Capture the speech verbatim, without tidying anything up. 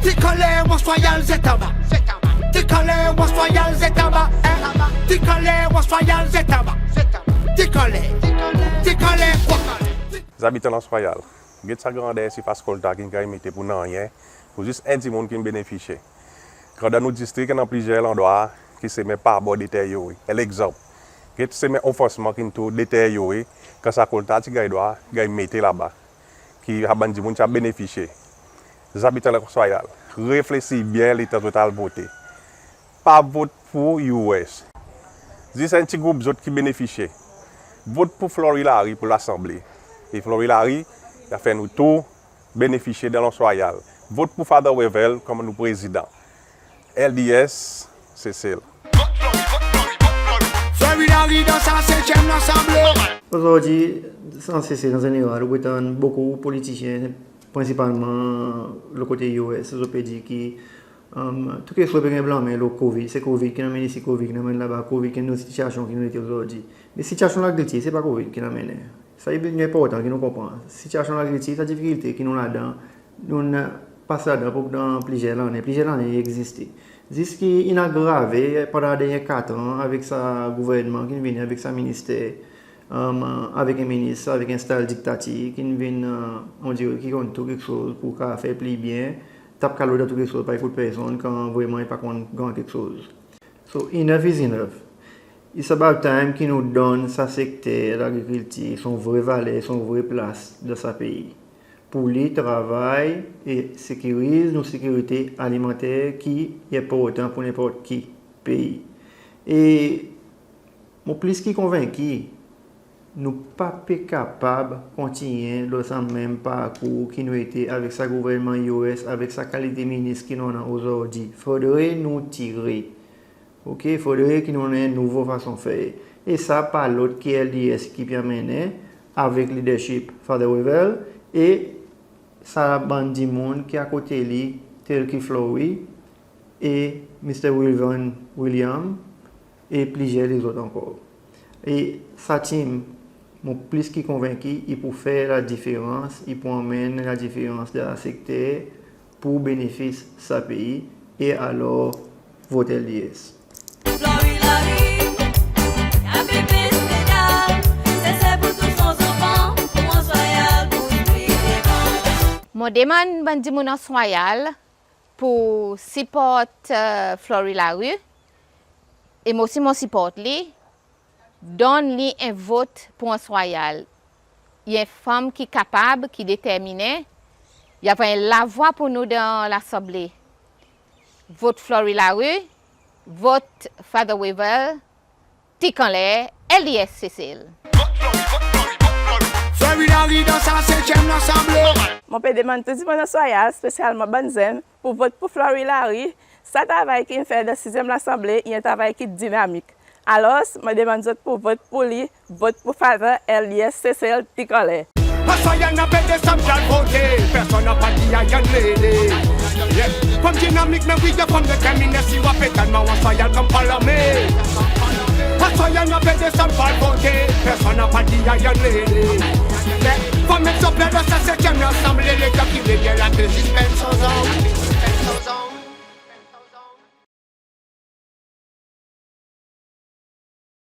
Ti kanler Anse Royale zet anba. Ti kanler Anse Royale zet anba. Ti kanler Anse Royale zet anba. Ti kanler. Ti kanler. Zabitan Anse Royale, get sa grander sirfas kolta ki'n ganny mete pour nanryen, pour zis en dimoun ki'n benefisye. Kan dan nou distrik i annan plizyer landrwa ki semen parbor deteryore. En legzanp, get semen Ofansman ki'n tou deteryore, kan sa kolta ti ganny drwa ganny mete laba, ki sa bann dimoun ti a benefisye. Zabitan Anse Royale, reflesir byen letan zot al vote. Pa vot pour U S. Zis en pti group zot ki benefisye. Vot pour Flory Larue pour Lasanble. E Flory Larue i a fer nou tou benefisye dan Anse Royale. Vot pour Father Wavel konman nou prezidan. L D S, Sesel. Flory Larue dan sa setyenm Lasanble. Ozordi, Anse Sesel an zeneral, ou pe tann bokou politisyen, prensipalman lo kote U S, zot pe dir ki, um, tou keksoz pe ganny blanmen lo COVID. Se COVID ki'n anmennen isi, COVID ki'n anmennen laba, COVID ki'n anmennen nou sitiasyon ki nou ete ozordi. Me sitiasyon lagrikiltir, se pa COVID ki'n anmennen. Sa i enportan ki nou konpran. Sitiasyon lagrikiltir, sa difikilte ki nou ladan, nou'n pas ladan pour dan plizyer lannen, plizyer lannen i egziste. Zis ki in agrave pandan dernyen kat an avek sa gouvernman ki'n vini, avek sa minister, um, avek en minis avek en style diktatir ki'n vin, uh, on dire ki konn tou keksoz pour kapab fer pli byen, tap kalo dan tou keksoz, pa ekout personn kan vreman i pa konn gran keksoz. So, enough is enough. It's about time ki nou donn sa sekter lagrikiltir son vre valer, son vre plas dan sa pei, pour li travay e sekiriz nou sekirite alimanter ki i enportan pour nenport ki pei. E mon plis ki konvenki, nou pa pe kapab kontinyen lo sa menm parkour ki nou ete avek sa gouvernman U S, avek sa kalite minis ki nou annan ozordi. Fodre nou tire. Oke, fodre ki nou annan en nouvo fason fer. E sa pa lot ki L D S ki pe anmennen avek leadership Father Wavel e sa bann dimoun ki akote li, tel ki Flory e Mister Wilvan William e plizyer lezot ankor. E sa team, mon plis ki konvenki, i pou fer ladiferans, i pou anmenn ladiferans dan sa sekter pour benefis sa pei, e alor vot L D S. Flory Larue, Happy Birthday, Dad. Sesel pour tou son zanfan, pour Anse Royale pour pli devan. Mon demann bann dimoun Anse Royale pour siport, euh, Flory Larue. E mwan osi mon siport li. Donn li en vot pour Anse Royale. I en fanm ki kapab, ki determinen. I ava en lavwa pour nou dan Lasanble. Vot Flory Larue, vot Father Wavel, ti kanler, L D S Sesel. Flory Larue dan sa setyenm Lasanble. Mon pe demann tou dimoun Anse Royale, spesyalman bann zenn, pour vot pour Flory Larue. Sa travay ki in fer dan sizyenm Lasanble, i en travay ki dinamik. Alors, mon demann zot pour vot pour li, vot pour Father, L D S Sesel, ti kanler. Anse Royale nou pe desann al vote, personn pa dir ayen lele. Yeah. Fanm dinamik, me wi, de fanm determinen, si ou a pe tann mwan, Anse Royale konm pa larme. Anse Royale nou pe desann al vote, personn pa dir ayen lele. Yeah. Fanm egzanplè dan sa setyenm Lasanble, letan ki vle byen la pe zis pend son zan.